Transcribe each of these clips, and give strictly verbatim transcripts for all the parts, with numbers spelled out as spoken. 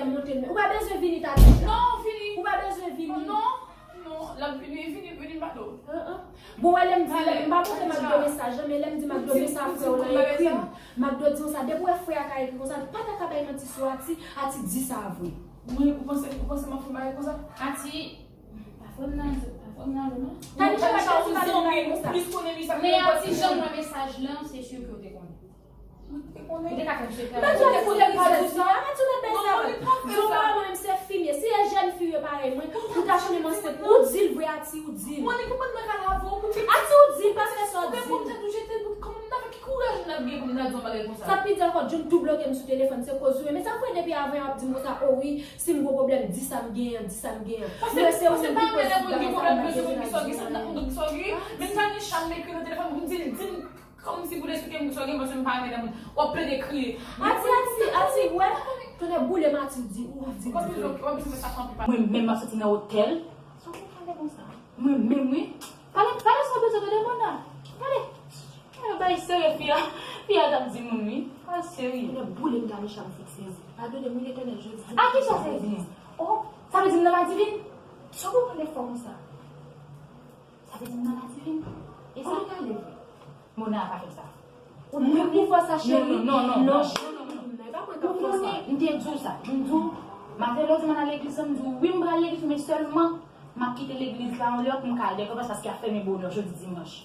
Monte l, men ou pa bezwen vini, Tanisha. Non, vini. Ou pa bezwen vini. Non, non, l ap vini, vini, vini, m pa do. Bon, wè, lè m di, m pa montre Macdo mesaj, men lè m di Macdo men sa frè w lan ekri m. Macdo di konsa, depi w wè frè a ka ekri konsa, l pa ta ka bay manti sou Ati, Ati di sa vre. Mwen, ou panse, ou panse m ap fè bagay konsa? Ati, pa fè m nan, pa fè m nan, non. Tanisha pa ta di bagay konsa. Plis konnen li sa. Men Ati, jan m wè mesaj lan, se si ke w te konnen. Ou te konnen? Ou te ka fè m sekrè. Mwen te konnen pa di sa. Mwen te konnen pa di sa. Mwen te konnen pa di sa. Di w pa wè mwen menm se fi m ye. Si e jèn fi w ye parèy mwen, ou ta konnen mwen se, ou di l vre, Ati, ou di l. Mwen, li konprann mwen ka lave w pou ki Ati, ou di l, pa fè sa w di l. Ou gen pou tèt ou jete, kòman m ta fè, ki kouraj m t ap gen pou m ta di yon bagay konsa? Sa pi di ankò, Jun tou bloke m sou telefòn, se koz ou ye. Men sa fè depi avan y ap di m konsa, o wi, si m gon pwoblèm, di sa m genyen, di sa m genyen. Mwen se ou menm ki koz tout bagay sa, m pa gen pou m ta di anyen. Menm Tanisha, m ekri nan telefòn pou m di l, di m Kòmsi pou l esplike m sa w gen, paske m pa renmen lè moun w ap plede kriye. Ati, Ati, Ati, wè, tonnè boule m, Ati, ou di, ou di, w ap bezwen, w ap bezwen fè sa fè anpil pa. Mwen menm m ap soti nan otèl. Sa w konn pale konsa? Mwen menm, wi. Pale, pale sa w bezwen, tande, mona. Pale. Pale, bay serye, fi a. Fi a t ap di moun, wi. Pale serye. Tonnè boule m, Tanisha, m fout sezi. Padone m, wi, Letènèl, Jezi. A ki sa sezi? Oh, sa vle di m nan madivin? Sa w konn pale fò konsa? Sa vle di m nan madivin? E sa? Mona, pa fè m sa. Mwen pou fè sa, cheri. Non, non, non, non, non, non, non. Ou konnen, m te di w sa. M di w, maten lè w di m al legliz lan, m di w, wi, m pral legliz, men sèlman, m ap kite legliz la yon lè pou m ka al dèkò, paske y ap fèmen bonè jodi dimanch.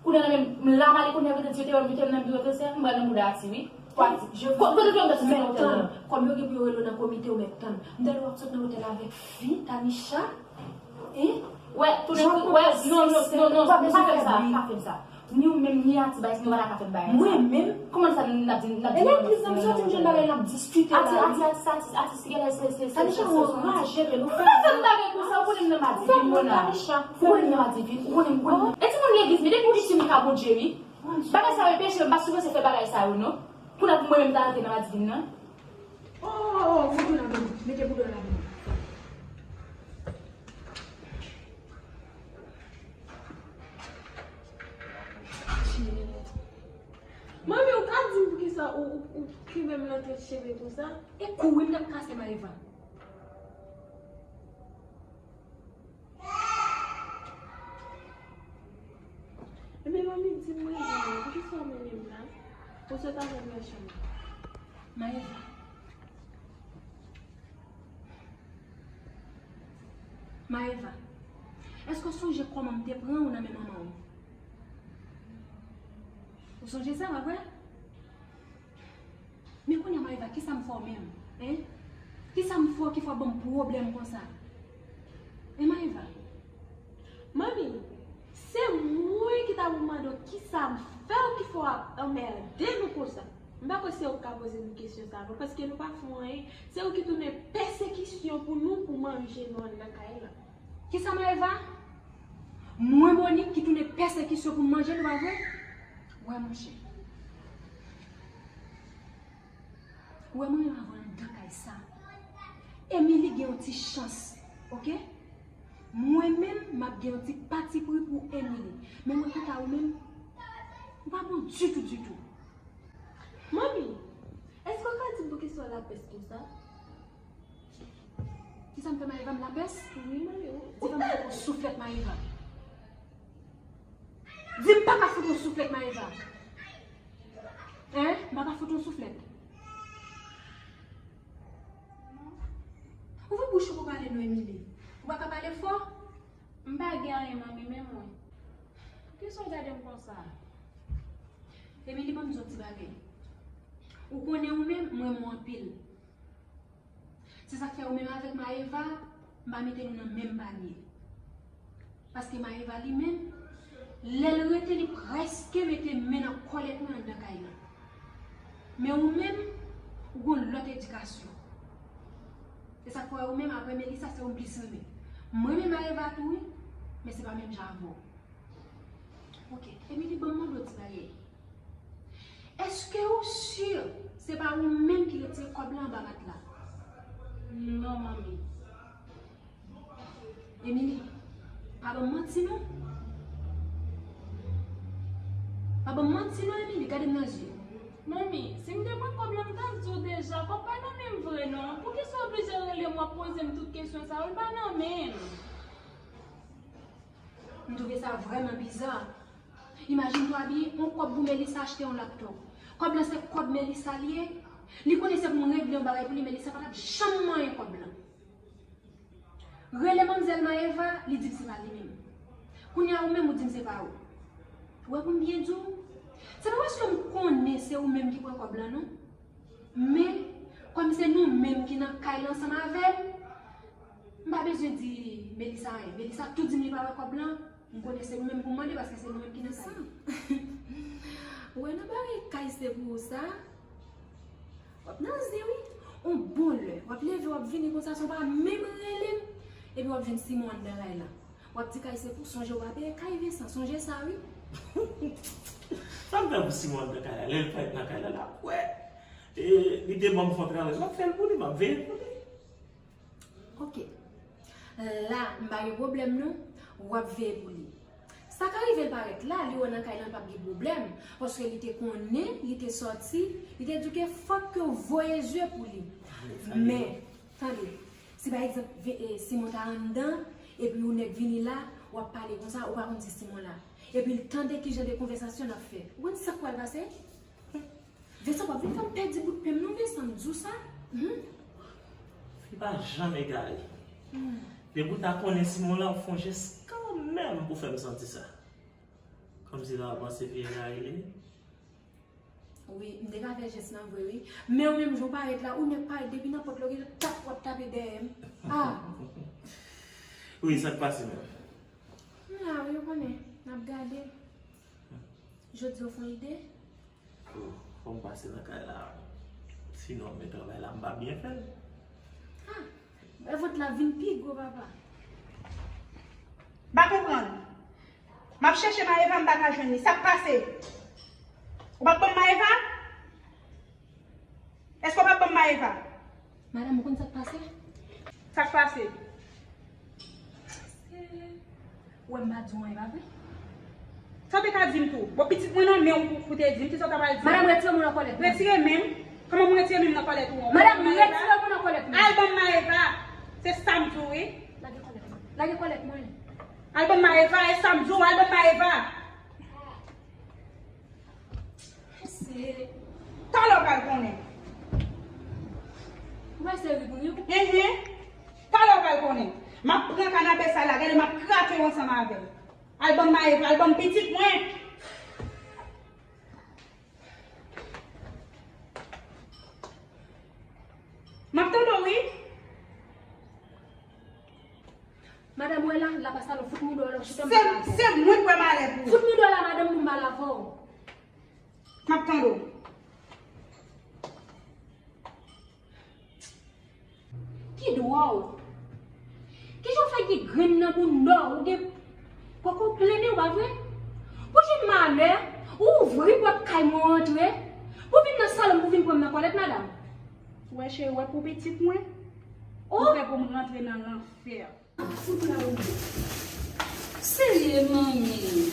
Kounye a la menm, m la, m ale kounye a, yo te mete m nan biwo transfè, m pral nan bouda Ati, wi. Kote w te mete m nan otèl la? Kòm yo gen pou yo rele w nan komite, ou mèt tann. M tande w ap sot nan otèl avèk fi, Tanisha. Hein? Wè, tounen kou, wè, non, non, non, non, pa fè m sa, pa fè m sa. Ni ou menm, ni Ati Bayis, nou pa ta ka fè bagay sa. Mwen menm? Kòman sa n ap di, n ap di. E legliz la, m soti, m jwenn bagay n ap diskite la. Ati, Ati, Ati, Ati, Ati, se, se, se, Tanisha, ou anraje, men ou fè. Ou pa fè m bagay konsa, ou konnen m nan madivin, Mona. Ou konnen m nan madivin, ou konnen, ou konnen. E timoun legliz, men depi w piti, m ka Bondye, wi. Bagay sa yo peche, m pa sipoze fè bagay sa yo, non. Kounye a pou mwen menm ta antre nan madivin nan. Oh, oh, oh, mete boudon ladan. Mete boudon ladan. Manmi, ou ka di m poukisa ou, ou, ou kenbe m nan tèt cheve konsa? E kouri m t ap kase Maëva. Ebyen, manmi, di m rezon an, poukisa w mennen m la? Ou sot avè m nan chanm. Maëva. Maëva, èske w sonje kòman m te pran w nan men manman w? Ou sonje sa, pa vre? Men kounye a, Maëva, kisa m fè w menm? Hein? Kisa m fè w ki fè w ban m pwoblèm konsa? Hein, Maëva? Manmi, se mwen ki ta pou mande w kisa m fè w ki fè w ap anmède nou konsa. M pa kwè se ou k ka poze nou kesyon sa a, non, paske nou pa fè w anyen. Se ou ki tounen pèsekisyon pou nou, pou manje nou anndan kay la. Kisa, Maëva? Mwen, Monique, ki tounen pèsekisyon pou m manje nou, pa vre? Wè, monchè. Ou wè mwen menm avè w anndan kay sa. Emily gen yon ti chans, oke? Mwen menm, m ap gen yon ti patipri pou Emily. Men mwen kanta ou menm, ou pa bon ditou, ditou. Manmi, èske w ka di m poukisa w lapès konsa? Kisa m fè Maëva, m lapès? Wi, manmi. Di pa m fout yon souflèt, Maëva. Di m pa ka fout yon souflèt, Maëva. Hein? M pa ka fout yon souflèt. Ouvri bouch ou pou pale non, Emily. Ou pa ka pale fò? M pa gen anyen, manmi, men mwen. Poukisa w gade m konsa? Emily, ban m di w yon ti bagay. Ou konnen ou menm, m renmen w anpil. Se sa k fè ou menm avèk Maëva, m pa mete nou nan menm panye. Paske Maëva li menm, lè l rete, li prèske mete men nan kòlèt mwen anndan kay la. Men ou menm, ou gon lòt edikasyon. Se sa k fè ou menm, apre Melissa, se ou m plis renmen. M renmen Maëva tou, wi, men se pa menm jan avè w. Ok, Emily, ban m mande w ti bagay. Èske ou si se pa ou menm ki retire kòb la anba matla? Non, manmi. Emily, pa ban m manti non. Pa ban m manti non, Emily, gade m nan zye. Manmi, si m te pran kòb la, m t ap di w deja, kòb pa nan men m vre non. Poukisa M w ap poze m tout kesyon sa yo, l pa nan men m. M twouve sa vrèman biza. Imajine twa byen, yon kòb pou Melissa achte yon laptop. Kòb lan se kòb Melissa li ye. Li konnen se pou m regle yon bagay pou li, Melissa pa t ap janm manyen kòb lan. Rele manmzèl Maëva, li di m se pa li menm. Kounye a ou menm ou di m se pa ou. Ou wè pou m byen di w, se pa paske m konnen se ou menm ki pran kòb lan non. Men, kòm se nou menm ki nan kay lan ansanm avè l, m pa bezwen di Melissa anyen. Melissa tou di m li pa wè kòb lan, m konnen se ou menm pou m mande paske se nou menm ki nan kay lan. Ou wè nan bagay kay se pou ou sa, w ap nan zen wi. On bon lè, w ap leve, w ap vini konsa san w pa menm rele m, epi w ap jwenn Simon anndan kay lan. W ap di kay se pou, sonje w pa peye kay Vincent, sonje sa wi. Sa m fè pou Simon anndan kay la, lè l parèt nan kay la, l ap wè. E, li te ban m fon travay, m ap fè l pou li, m ap veye pou li. Ok. La, m pa gen pwoblèm non, w ap veye pou li. Sa ka rive l parèt la, li wè nan kay lan l p ap gen pwoblèm, paske li te konnen, li te sòti, li te di w ke fòk ke w voye zye pou li. Men, tande, si pa egzanp, ve- e, Simon ta anndan, epi yon nèg vini la, w ap pale konsa, ou pa konn si Simon la. Epi l tande ki jan de konvèsasyon n ap fè. Ou konn sa k pral pase? Vincent, w ap vin fè m pèdi bout pen m non, Vincent, m di w sa. Hmm? Fi pa janm egare. Hmm. Depi w ta konnen Simon la, w fè yon jès kanmenm pou fè m santi sa. Kòmsi la w panse fi egare li ye. Wi, m te ka fè jès lan vre wi. Men w menm jan w parèt la, ou nèk parèt depi nan pòt la, w gentan tap, w ap tape dèyè m. Ah! Wi, sa k pase menm? M la wi, ou konnen, n ap gade. Jodi w fè yon ide? Oh, fò m pase nan kay la. Sinon, men travay la, m pa byen fè l. Ah, men vant la vin pi gwo, papa. M pa konprann. M ap chèche Maëva, m pa ka jwenn li. Sa k pase? Ou p ap ban m Maëva? Èske w p ap ban m Maëva? Madanm, ou konn sa k pase? Sa k pase? Ou wè m pa di w anyen, pa vre? Sa w te ka di m tou? Bon, pitit mwen nan men w pou, pou te di m, kisa w ta pral di m? Madanm, retire men w nan kòlèt mwen. Retire men m? Kòman m retire men m nan kòlèt ou an? Madanm, retire men w nan kòlèt mwen. Al ban m Maëva. Se sa m di w, wi. Lage kòlèt mwen. Lage kòlèt mwen. Al ban m Maëva, e sa m di w, al ban m Maëva. Se talè w pral konnen. Ou pa serye pou nou? Enhen. Talè w pral konnen. M ap pran kanape sa la, gade m ap krake w ansanm avè l. Al ban m Maëva, al ban m pitit mwen. M ap tande w, wi. Madanm, wè la, la pa salon, fout mouda w la, w chita m pale avè w. Se mwen k wè malè pou ou. Fout mouda w la, madanm, pou m pale avè w. M ap tande w. Ki dwòl. Kijan w fè gen grenn nan bounda w, ou gen poko plennen w, pa vre? Pou ki malè, ou ouvri pòt kay mwen, w antre, pou vin nan salon m, pou vin pran m nan kòlèt, madanm? Ou wè cheri, ou wè pou pitit mwen, ou fè pou m rantre nan lanfè. Fout la ou. Serye, manmi.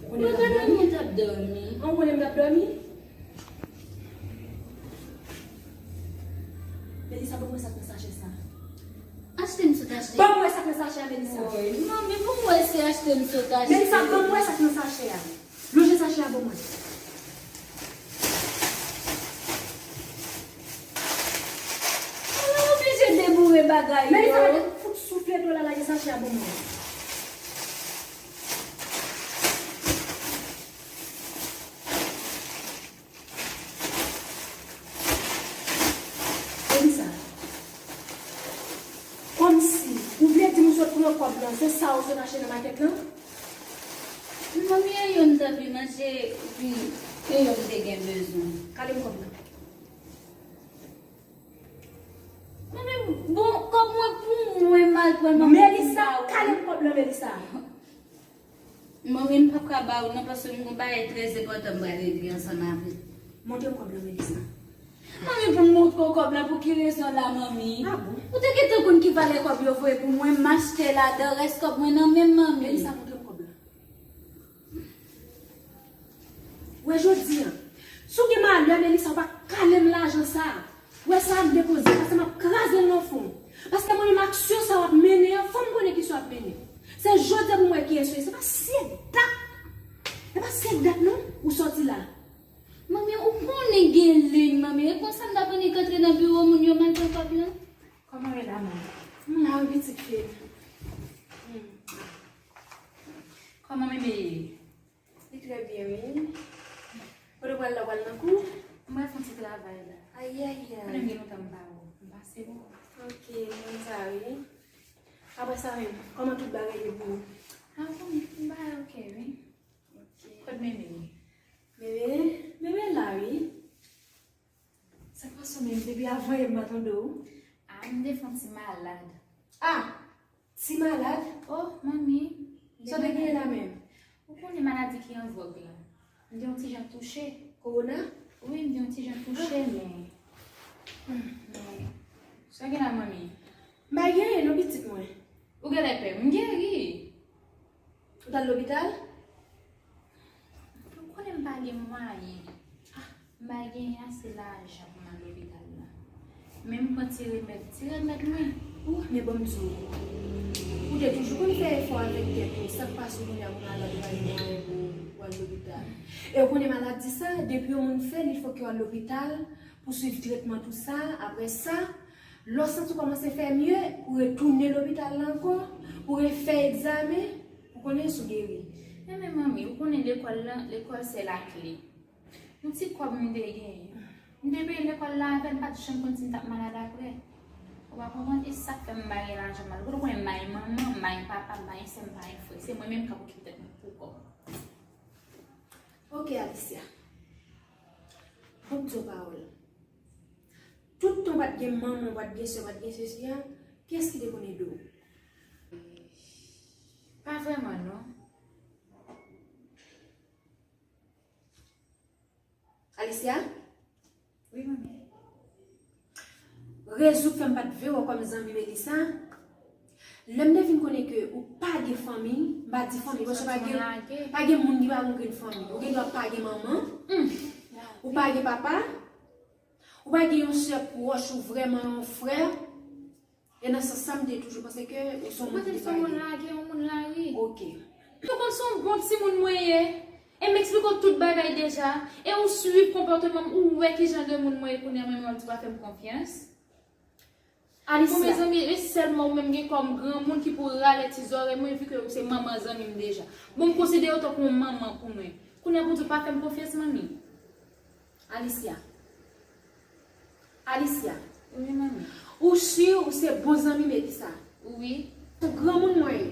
Ou konnen m t ap dòmi? An, ou konnen m t ap dòmi? Melissa, ban mwen sa k nan sachè sa. Achte m sot achte. Ban mwen sa k nan sachè a, Melissa. Woy, manmi, pou mwen se achte m sot achte. Melissa, ban mwen sa k nan sachè a. Lonje sachè a ban mwen. Mwen oblije deboure bagay yo. Melissa, fout soufle dlo la, lage sachè a ban mwen. Melissa, kòmsi, ou vle di m ou sot pran kòb lan, se sa ou sot achte nan makèt lan? Non, men e yo m t ap manje, epi e yo m te gen bezwen. Kale m kòb lan. Mwen menm, bon, kòb mwen pou mwen, m al pran nan Melissa, kale m kòb lan, Melissa. Manmi, m p ap ka ba ou non, paske m gon bagay trè enpòtan m pral regle ansanm avè w. Montre m kòb lan, Melissa. Manmi, pou m montre w kòb lan, pou ki rezon la, manmi? Ah bon? Ou te gentan konn ki valè kòb yo voye pou mwen, m achte ladan, rès kòb mwen nan men m, manmi. Melissa, montre m kòb lan. Wè jodi a, si w gen malè, Melissa, ou pa kale m lajan sa a. Wè sa ap depoze, paske m ap kraze l nan fon. Paske mwen menm aksyon sa w ap mennen an, fò m konnen kisa w ap mennen. Se jodi a pou m wè kiyès ou ye. Se pa si e dat. E pa si e dat non, ou sòti la. Manmi, ou konnen gen liy, manmi. E konsa m t ap annik antre nan biwo moun yo, m al pran kòb lan. Kòman w ye la, manmi? M la wi, pitit fi. Hmm. Kòman bebe ye? Li trè byen, wi. Kote w pral la, w pral nan kou? Mwen fè yon ti travay la. Ayayay. Konnen m gen lontan m pa wè w. M pase wè w. Ok, m konn sa, wi. Apre sa menm, kòman tout bagay ye pou ou? Ah bon, tout bagay ok, wi. Ok. Kot bebe ye? Bebe, bebe la, wi. Sa k pase w menm? Depi avan yè m pa tande w. Ah, m te fè yon ti malad. Ah! Ti malad? Oh, manmi. Sa w te genyen la menm? Ou konnen maladi ki an vòg la. M te yon ti jan touche. Kowona? Wi, m te yon ti jan touche, men. Men. Sa gen la, manmi? M pa gen anyen non, pitit mwen. Ou genlè pè m. M geri. Ou t al lopital? Ou konnen m pa gen mwayen. M pa gen ase lajan pou m al lopital la. Men m pran ti remèd, ti remèd mwen. Ou, men ban m di w. Ou te toujou konn fè efò avèk tèt ou. Sa k pase w kounye a pou malad ou pa gen mwayen pou, pou al lopital? E ou konnen maladi sa, depi yon moun fè l, il fò ke w al lopital pou swiv tretman tou sa. Apre sa, lè w santi w kòmanse fè mye, ou retounen lopital la ankò, ou refè egzamen, ou konnen si w geri. Men, men manmi, ou konnen lekòl la, lekòl se lakle. Yon ti kòb m te genyen. M te peye lekòl la avè l, m pa t janm konn si m t ap malad apre. Ou pa konprann? E sa k fè m pa gen lajan m al. Ou konnen m pa gen manman, m pa gen papa, m pa gen sè, m pa gen frè. Se mwen menm k ap okipe tèt mwen pou kò m. Ok, Alicia. Ban m di w pawòl. Tout tan w pa t gen manman, w pa t gen sè, w pa t gen sesi a, kiyès ki te konn ede w? Pa vrèman, non. Alicia? Wi, manmi. Rezon k fè m pa t vle wè w kòm zanmi Melissa, lè m te vin konnen ke ou pa gen fanmi, m pa di fanmi, paske pa gen, pa gen moun ki pa gen fanmi. Ou gen dwa pa gen manman, ou pa gen papa, ou pa gen yon sè pwòch ou vrèman yon frè. E nan sans sa, m te toujou panse ke ou se yon moun ki pa gen. Ou panse se yon moun lage, yon moun lari? Ok. Ou konn se yon bon timoun mwen ye. E m eksplike w tout bagay deja. E ou swiv konpòteman m, ou wè ki jan de moun mwen ye kounye a, mwen menm w ap di w pa fè m konfyans. Bon, Alicia. Mezanmi, e sèlman ou menm gen kòm granmoun ki pou rale ti zòrèy mwen, vi ke ou se manman zanmi m deja. Bon, m konsidere w tankou yon manman pou mwen. Kounye a pou w di w pa fè m konfyans, manmi. Alicia. Alicia. Wi, manmi. Ou si ou se bon zanmi Melissa? Wi. Ou granmoun mwen ye.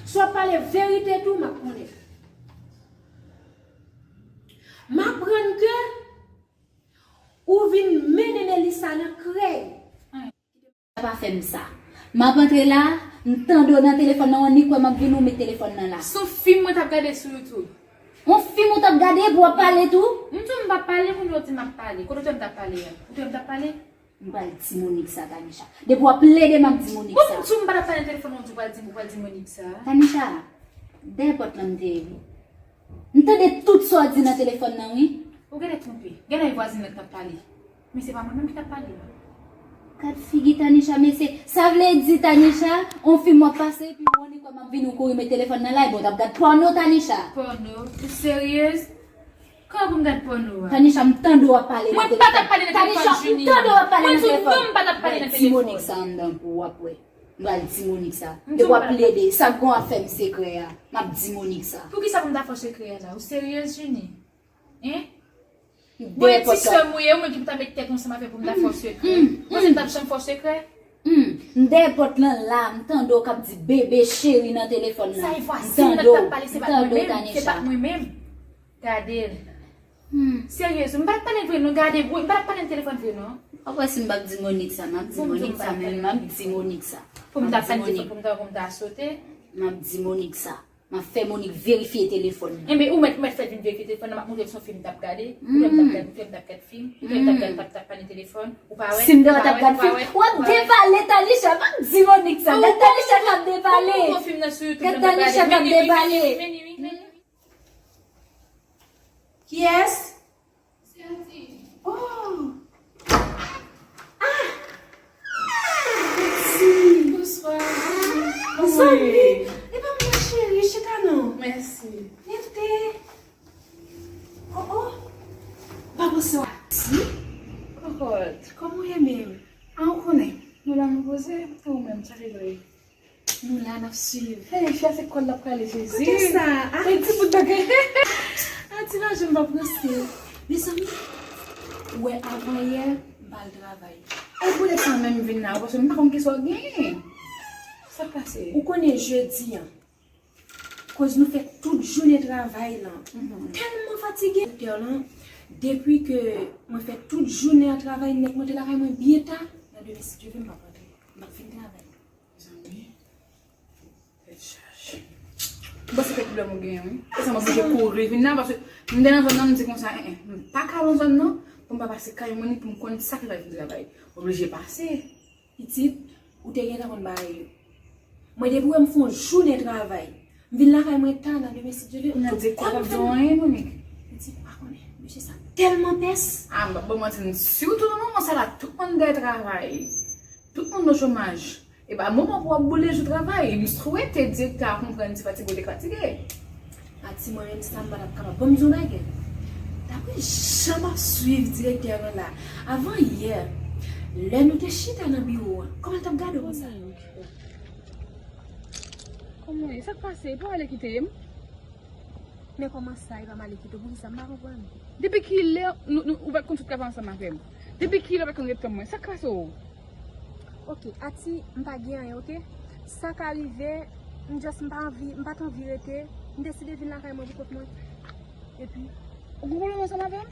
Si w ap pale verite tou, m ap konnen. M aprann ke ou vin mennen Melissa nan krèy. Pa fè m sa. M ap antre la, m tande w nan telefòn nan, w annik wè m ap vini, w met telefòn nan la. Se yon fim mwen t ap gade sou YouTube. Yon fim ou t ap gade epi w ap pale tou? M di w m p ap pale, kounye a w di m ap pale. Kote w te wè m t ap pale a? Ou te wè m t ap pale? M pral di Monique sa, Tanisha. Depi w ap plede, m ap di Monique sa. Bon, m di w m pa t ap pale nan telefòn nan, w di w pral di, w pral di Monique sa. Tanisha, dèyè pòt lan m te ye wi. M tande tout sa w di nan telefòn nan wi. Ou genlè twonpe. Genlè e vwazin nan k t ap pale. Men se pa mwen menm ki t ap pale. Gad figi Tanisha, mesye. Sa vle di, Tanisha, on fim w ap pase, epi w annik wè m ap vini, ou kouri met telefòn nan la, ebyen w t ap gad pòno, Tanisha. Pòno? Ou seryez? Kòman pou m gad pòno a? Tanisha, m tande w ap pale nan telefòn. Mwen pa t ap pale nan telefòn, Junie. Tanisha, m tande w ap pale nan telefòn. Mwen di w non, m pa t ap pale nan telefòn. Gad ti Monique sa anndan pou w ap wè. M pral di Monique sa. Depi w ap plede, sa gon ap fè m sekrè a. M ap di Monique sa. Poukisa pou m ta fè w sekrè a la? Ou seryez, Junie? Hein? Bon, e ti sè m ou ye, ou menm ki pou ta met tèt ou ansanm avè pou m ta fè w sekrè. Ou panse m t ap janm fè w sekrè? M dèyè pòt lan la, m tande w k ap di bebe cheri nan telefòn nan. Sa e vwazin nan k t ap pale, se pa t mwen menm, se pa t mwen menm. Gade l. Seryez, m pa t ap pale vre non, gade, m pa t ap pale nan telefòn vre non. W ap wè si m p ap di Monique sa, m ap di Monique sa, men m ap di Monique sa. Pou m ta pale telefòn, pou m ta, pou m ta sote. M ap di Monique sa. M ap fè Monique verifye telefòn nan. Enben, ou mèt, ou mèt fè l vin verifye telefòn nan, m ap montre l se yon fim m t ap gade. Ou wè m t ap gade, ou wè m t ap gade fim. Ou wè m t ap gade, t ap, t ap pale telefòn. Ou pa wè? Si m te wè w t ap gade fim. W ap depale, Tanisha, m ap di Monique sa. Gad Tanisha k ap depale. Gad Tanisha k ap depale. Kiyès? Oh! Ah! E pa mwen cheri, chita non. Mèsi. Leve. Oh, oh. Pa panse w ati. Kokot. Kòman w ye menm? A, ou konnen. Nou la nou poze, e ou menm, sa ki vre? Nou la, n ap swiv. Hey, fi a se kòl l ap prale, Jezi. Kote sa? Ah. Hey, ti bout bagay. Ah, ti lajan m p ap ranse. Mezanmi, ou wè avan yè, m pa al travay. E poutèt sa menm m vin la, paske m pa konn kisa w genyen. Sa k pase? Ou konnen jedi an, koz nou fè tout jounen travay lan. Mhm. Tèlman fatige. Direktè lan, depi ke mwen fè tout jounen an travay nèt, mwen te lakay mwen byen ta. Nan demen, si Dye vle, m p ap rantre. M p ap fin travay. Mezanmi, tèt chaje. M panse se pwoblèm ou genyen, wi. Se sa m oblije kouri vin la, paske m te nan zòn nan, m di konsa, en, en, m pa ka nan zòn nan, pou m pa pase kay moun, pou m konn sa ki fè l vin travay. M oblije pase. Pitit, ou te gentan konn bagay yo. Mwen depi w wè m fè yon jounen travay, m vin lakay mwen ta nan demen si Dye vle. Ou nan di kwa p ap di w anyen, Monique? Pitit, m pa konnen. Mesye sa tèlman pès. Ah, m p ap ba w manti, m si w tou nan moman sa la, tout moun dèyè travay. Tout moun nan chomaj. E pa moman pou w ap boule jou travay. M swete direktè a konprann ti fatige ou te fatige. Ati, mwen menm sa m pa t ap kapab. Bon, m di w bagay. Daprè jan m ap swiv direktè lan la, avan yè, lè nou te chita nan biwo a, kòman l t ap gade w konsa? Kòman e? Sa k pase? Pou ale kite m? Men kòman sa, e pa m ale kite w? Poukisa? M pa konprann. Depi kilè nou, nou, ou pa t konn sot travay ansanm avè m? Depi kilè ou pa t konn ret tann mwen? Sa k pase w? Ok, Ati, m pa gen anyen, ok? Sa ka rive, m just, m pa anvi, m pa t anvi rete, m deside vin lakay mwen pou kont mwen. Epi? Ou gen pwoblèm ansanm avè m?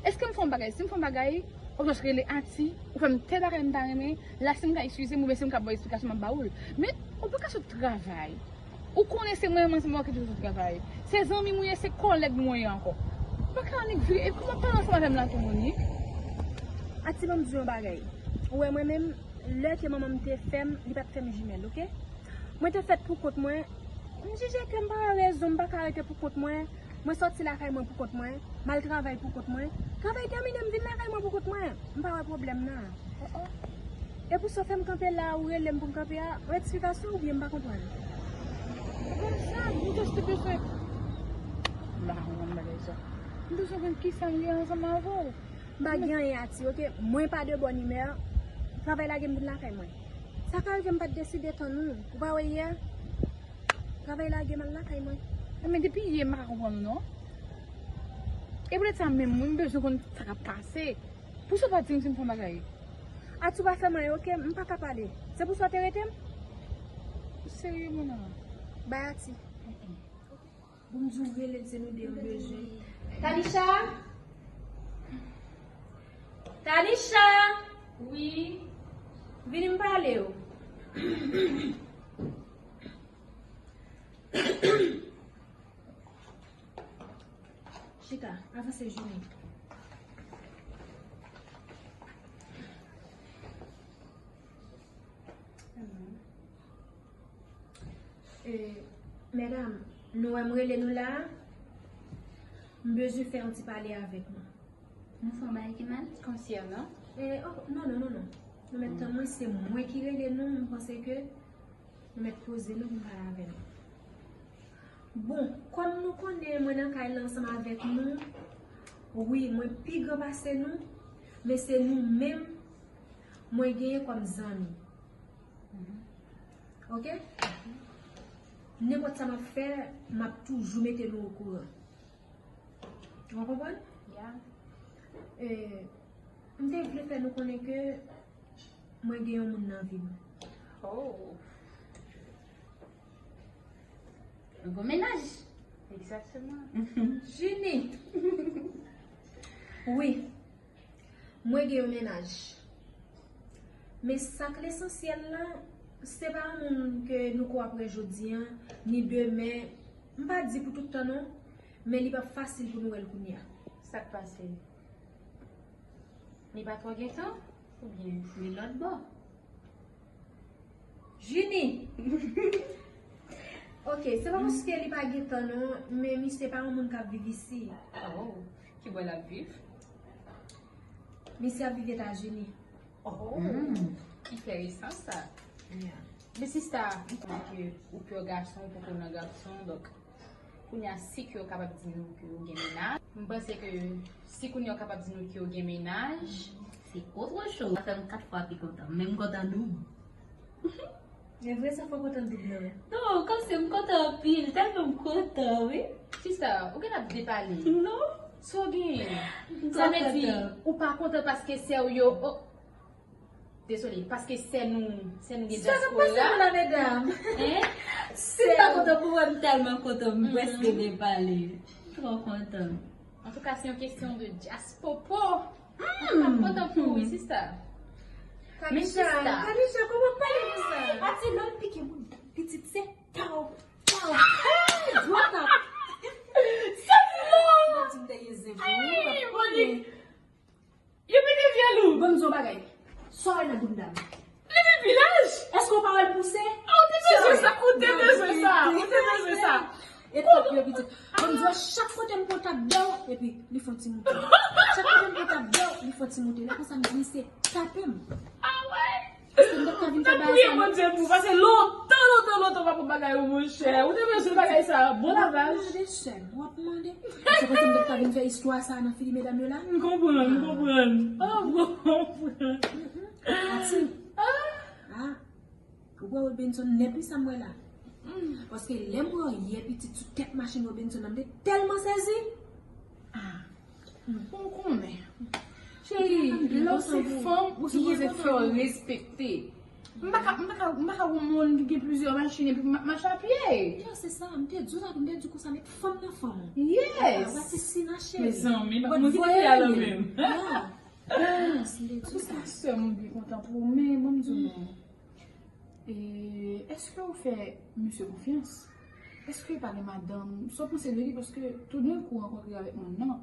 Èske m fè yon bagay? Si m fè yon bagay, ou just rele Ati, ou fè m tèl bagay m pa renmen, la si m ka eskize m oubyen si m ka ba w esplikasyon, m ap ba ou l. Men, ou pa ka sot travay. Ou konnen se mwen menm ansanm avè w ki toujou sot travay. Se zanmi m ou ye, se kòlèg m ou ye ankò. Ou pa ka annik vire, epi w ap pale ansanm avè m la tou, Monique. Ati, ban m di w yon bagay. Ou wè mwen menm, lè ke manman m te fè m, li pa t fè m jimèl, ok? Mwen te fèt pou kont mwen. M jije ke m pa gen rezon, m pa ka rete pou kont mwen. Mwen sòti lakay mwen pou kont mwen, m al travay pou kont mwen. Travay tèmine, m vin lakay mwen pou kont mwen. M pa wè pwoblèm nan. Oh, oh. E pou sa w fè m kanpe la, ou rele m pou m kanpe a, yon eksplikasyon oubyen m pa konprann? Konsa, m just te bezwen. M pa ka konprann bagay sa. M bezwen konn kisa m gen ansanm avè w. M pa gen anyen, Ati, ok? Mwen pa de bòn imè. Travay lage m vin lakay mwen. Sa ka rive m pa t deside tann ou. Ou pa wè yè? Travay lage m al lakay mwen. Men depi yè m pa ka konprann ou non. E poutèt sa menm, mwen m bezwen konn sa k ap pase. Pou sa w pa di m si m fè yon bagay. Ati, ou pa fè m anyen, ok? M pa ka pale. Se pou sa w te rete m? Ou serye, mona? Bay Ati. Bon, m di w rele l, se nou de m bezwen. Tanisha? Tanisha! Wi. Vini m pale w. Chita, avanse jounen. E, medam, nou wè m rele nou la a, m bezwen fè yon ti pale avèk nou. Nou fè yon bagay ki mal? Konsènan? E, oh, non, non, non, non. Nou mèt tann mwen, se mwen ki rele nou, m panse ke nou mèt poze nou pou m pale avè nou. Bon, kòm nou konnen mwen nan kay la ansanm avèk nou, wi, mwen pi gran pase nou, men se nou menm mwen genyen kòm zanmi. Ok? Nenpòt sa m ap fè, m ap toujou mete nou okouran. Ou konprann? Ya. E, m te vle fè nou konnen ke mwen gen yon moun nan vi m. Oh. Yon gwo mennaj. Egzakteman. Jini. Wi. Mwen gen yon mennaj. Men sa k lesansyèl la, se pa yon moun ke nou ko ap wè jodi a, ni demen. M pa di pou tout tan non, men li p ap fasil pou nou wè l kounye a. Sa k pase? Li pa twò gen tan? Oubyen li lòt bò? Jini! Ok, se pa paske li pa gen tan non, men misye pa yon moun k ap viv isi. Oh, ki bò l ap viv? Misye ap viv Etazini. Oh, ki enteresan sa. Yeah. Men sista, m konnen ke ou pè gason, ou poko nan gason, donk kounye a si ke w kapab di nou ke w gen mennaj. M panse ke si kounye a w kapab di nou ke w gen mennaj, se otro choz. Sa fè m kat fwa pi kontan, men m kontan doub. E vre sa, fò kontan doub nan men. Non, kòmsi m kontan anpil, tèlman m kontan, wi. Sista, ou genlè ap depale. Non. Sa w genyen? Sa vle di, ou pa kontan paske sè w yo, oh, dezole, paske sè nou, sè nou gen dyaspora. Sa k ap pase la, medam? Hein? Si m pa kontan pou wè m tèlman kontan, m prèske depale. M twò kontan. Antouka, se yon kesyon de dyaspopo. M ap kontan pou ou, wi, sista. Men sista. Kanisha, kòman w pale konsa? Pati lòt pike moun. Pitit se pa w, pa w. Hey, drop top. Sa di la? Mwen di m te ye zen pou ou, w ap konnen. Yo mete vyèl ou. Ban m di w yon bagay. Sa w wè nan bounda m? Li pi laj. Èske w pa wè l pouse? Ah, ou te bezwen sa, ou te bezwen sa, ou te bezwen sa. E top yo pitit. Ban m di w, chak kote m pran tap dèw, epi li fè yon ti moute. Chak kote m pran tap dèw, li fè yon ti moute. Lè konsa m di misye tape m. Ah wè? Èske m t ap ka vin fè bagay sa? Priye Bondye pou, paske lontan, lontan, lontan, w pa pran bagay ou, monchè. Ou te bezwen bagay sa. Bon lavaj. Gade chèn, w ap mande. Èske w panse m t ap ka vin fè istwa sa nan figi medam yo la? M konprann, m konprann. Ah, m konprann. Ati. Ah. Ou wè Robinson nèt wi sa m wè la. Paske lè m wè w yè pitit sou tèt machin Robinson nan, m te tèlman sezi. Ah. Ou konnen. Cheri, lè w se fanm, ou sipoze fè w respekte. M pa ka, m pa ka, m pa ka wè yon moun ki gen plizyè machin epi m ap mache a pye. Yo, se sa, m te di w sa, m te di w konsa, met fanm nan fanm. Yes. Wè se si nan cheri. Mezanmi, m pa konn ki te la menm. Yes, m te di w sa. Antouka, sè m, m byen kontan pou ou, men ban m di w non. E èske w fè misye konfyans? Èske pa gen madanm? Sa w panse de li? Paske toudenkou w rankontre avèk moun nan,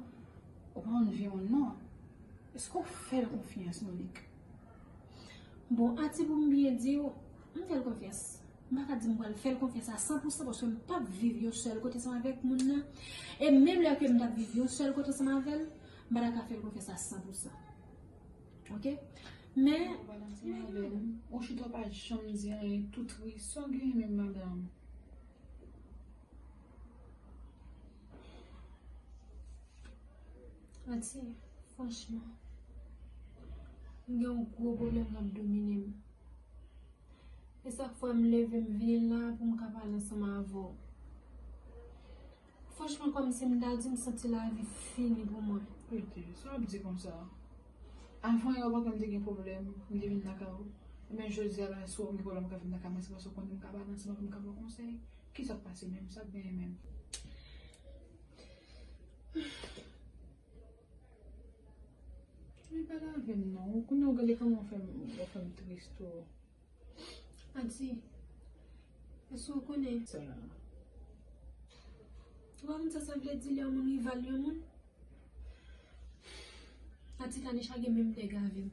ou pa konn vye moun nan. Èske w fè l konfyans, Monique? Bon, Ati, pou m byen di w, m fè l konfyans. M pa ka di m pral fè l konfyans a san pou san paske m p ap viv yon sèl kote ansanm avèk moun nan. E menm lè ke m t ap viv yon sèl kote ansanm avè l, m pa ta ka fè l konfyans a san pou san. Ok? Men, ou pa t ansanm avè l, ou chita w pa janm di anyen, tou tris. Sa w gen menm, madanm? Ati, franchman, m gen yon gwo pwoblèm k ap domine m. E sa k fè m leve m vin la pou m ka pale ansanm avè w. Franchman, kòmsi m ta di m santi lavi fini pou mwen. Rete, sa w ap di konsa? Avan yè w pa kwè m te gen pwoblèm, m te vin lakay ou. Ebyen, jodi a la, si w gen pwoblèm, w ka vin lakay mwen, se paske w konnen m ka pale ansanm avè w, m ka ba w konsèy. Kisa k pase menm? Sa k genyen menm? Men pale avè m non. Ou konnen w gade kòman w fè m, w fè m tris tou. Ati, èske w konnen? Sa. Ou pa konn sa sa vle di lè yon moun rival yon moun? Ati, Kanisha gen menm nèg avè m.